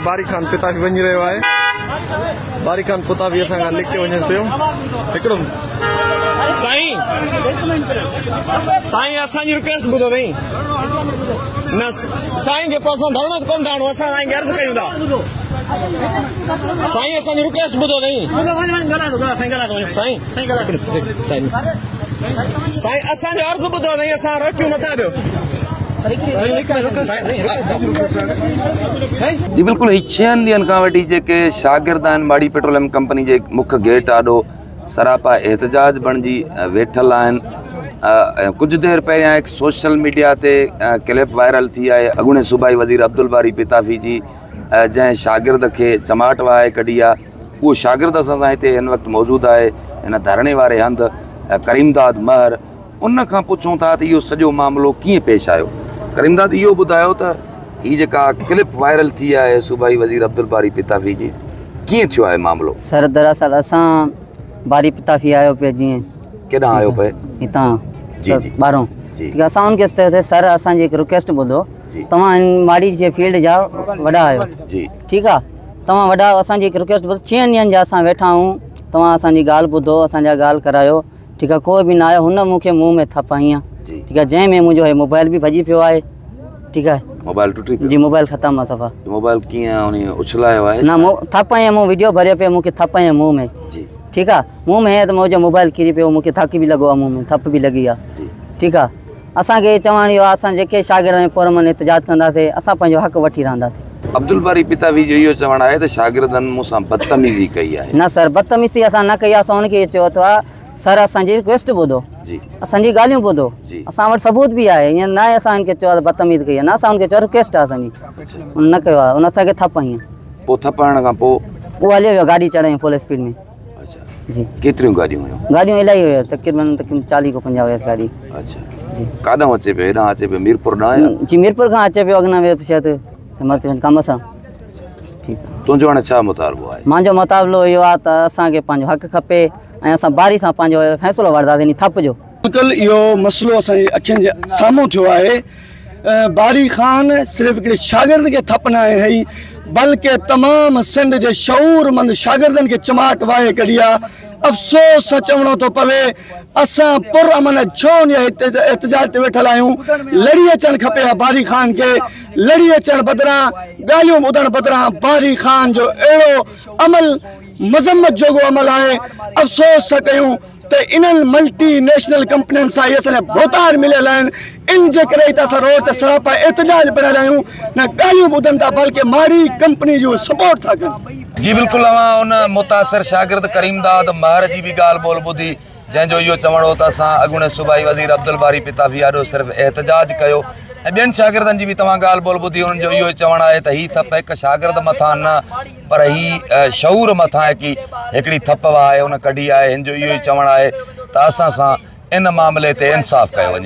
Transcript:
باري خان پتافي وڃي رهيو آهي باري خان پتافي اسان کان لڪي وڃي پيو هڪڙو سائين سائين اسان جي رڪويسٽ ٻڌو سائين نه سائين کي پوء اسان ڌرڻو ڪون ٿا هڻون اسان سائين کي عرض ڪيون ٿا سائين اسان جي رڪويسٽ ٻڌو سائين سائين سائين سائين اسان جو عرض ٻڌو سائين اسان روڪيون نٿا ڏيو جي بلڪل هي ڇهن ڏينهن کان وٺي جيڪي شاگرد آهن ماڙي پيٽروليم ڪمپني جي مک گيٽ آڏو سراپا احتجاج بڻجي ويٺل آهن ۽ ڪجهه دير پهريان هڪ سوشل ميڊيا تي ڪلپ وائرل ٿي آهي اڳوڻي صوبائي وزير عبدالباري پتافي جي جنهن شاگرد کي چماٽ وهائي ڪڍي آهي اهو شاگرد اسان سان هتي هن وقت موجود آهي هن ڌرڻي واري هنڌ ڪريمداد مهر ان کان پڇون ٿا ته اهو سڄو معاملو ڪيئن پيش آيو ڪريمداد اهو ٻڌايو ته هي جيڪا ڪلپ وائرل ٿي آهي صوبائي وزير عبدالباري پتافي جي ڪيئن ٿيو آهي معاملو؟ سر دراصل اسان باري پتافي آيو پئي جيئن ڪيڏانهن آيو پئي؟ هتان جي جي ٻارهون جي ٺيڪ اسان ان کي چيو ته سر اسان جي هڪ رڪويسٽ ٻڌو جي توهان هن ماڙي جي فيلڊ جا وڏا آهيو جي ٺيڪ آ توهان وڏا آهيو اسان جي هڪ رڪويسٽ ٻڌو ڇهن ڏينهن جا اسان ويٺا آهيون توهان اسان جي ڳالهه ٻڌو اسان جا ڳالهه ڪرايو ٺيڪ آ ڪو به نه آيو هن مون کي منهن ۾ ٿپ هنئي جي ٺيڪ آ جنهن ۾ منهنجو هي موبائل به ڀڄي پيو آهي ٺيڪ آ موبائل ٽٽي پيو جي موبائل ختم آ صفا موبائل ڪيئن انهي اڇلايو آهي نه مون ٿپ هنئي مون ويڊيو ڀريو پيو مون کي ٿپ هنئي منهن ۾ جي ٺيڪ آ منهن ۾ هنئي ته منهنجو موبائل ڪري پيو مون کي ڌڪ به لڳو آ منهن ۾ ٿپ به لڳي آ جي ٺيڪ آ اسان کي چوڻ اهو آ اسان جيڪي شاگرد آهيون پرامن احتجاج ڪنداسي اسان پنهنجو حق وٺي رهنداسي. عبدالباري پتافي جو اهو چوڻ آهي ته شاگردن مون سان بدتميزي ڪئي آهي. نه سر بدتميزي اسان نه ڪئي آ اسان ان کي اهو چيو ته سر اسان جي رڪويسٽ ٻڌو جي اسان جي ڳالهيون ٻڌو جي اسان وٽ ثبوت به آهي ائين نه آهي اسان هن کي چيو آهي ته بدتميز ڪئي آهي نه اسان هن کي چيو رڪويسٽ آهي اسان جي هن نه ڪيو آهي هن اسان کي ٿپ هنئي. پوء ٿپ هڻڻ کان پوء؟ اهو هليو ويو گاڏي چڙهائين فل اسپيڊ ۾. اڇا جي ڪيتريون گاڏيون هيون؟ گاڏيون الاهي هيون تقريبن تقريبن 40 کان 50 هيس گاڏي. اڇا جي ڪاڏانهن اچي پيو هيڏانهن اچي پيو ميرپور ڏانهن يا؟ جي ميرپور کان اچي پيو اڳنا ويو شايد ڪم سان. ٺيڪ تنهنجو هاڻي ڇا مطالبو آهي؟ مانجو مطالبو اهو آهي ته اسان کي پنهنجو حق کپي ۽ اسان باري سان پنهنجو فيصلو وٺنداسين انهي ٿپ جو. بلڪل اهو مسئلو اسان جي اکين جي سامهون ٿيو آهي باري خان صرف هڪڙي شاگرد کي ٿپ ناهي هنئي بلڪه تمام سنڌ جي شعور مند شاگردن کي چماٽ واهي ڪڍي آ افسوس سان چوڻو ٿو پوي اسان پر امن ڇو ان احتجاج تي ويٺل آهيون لڙي اچڻ کپي ها باري خان کي لڙي اچڻ بدران ڳالهيون ٻڌڻ بدران باري خان جو اهڙو عمل مذمت جوڳو عمل آهي افسوس ٿا ڪيون ته انهن ملٽي نيشنل ڪمپنين سان اهي اسان جا ڀوتار مليل آهن ان جي ڪري ئي ته اسان روڊ تي سراپا احتجاج بڻايل آهيون نه ڳالهيون ٻڌن ٿا بلڪه ماڙي ڪمپني جو سپورٽ ٿا ڪن. جي بلڪل اوهان ان متاثر شاگرد ڪريمداد مهر جي به ڳالهه ٻولهه ٻڌي جنهن جو اهو چوڻ هو ته اسان اڳوڻي صوبائي وزير عبدالباري پتافي آڏو صرف احتجاج ڪيو ۽ ٻين شاگردن جي به توهان ڳالهه ٻولهه ٻڌي انهن جو اهو ئي چوڻ آهي ته هي ٿپ هڪ شاگرد مٿان نه پر هي شعور مٿان هڪي هڪڙي ٿپ وهائي ان ڪڍي آهي هن جو اهو ئي چوڻ آهي ته اسان سان ان معاملي تي انصاف ڪيو وڃي.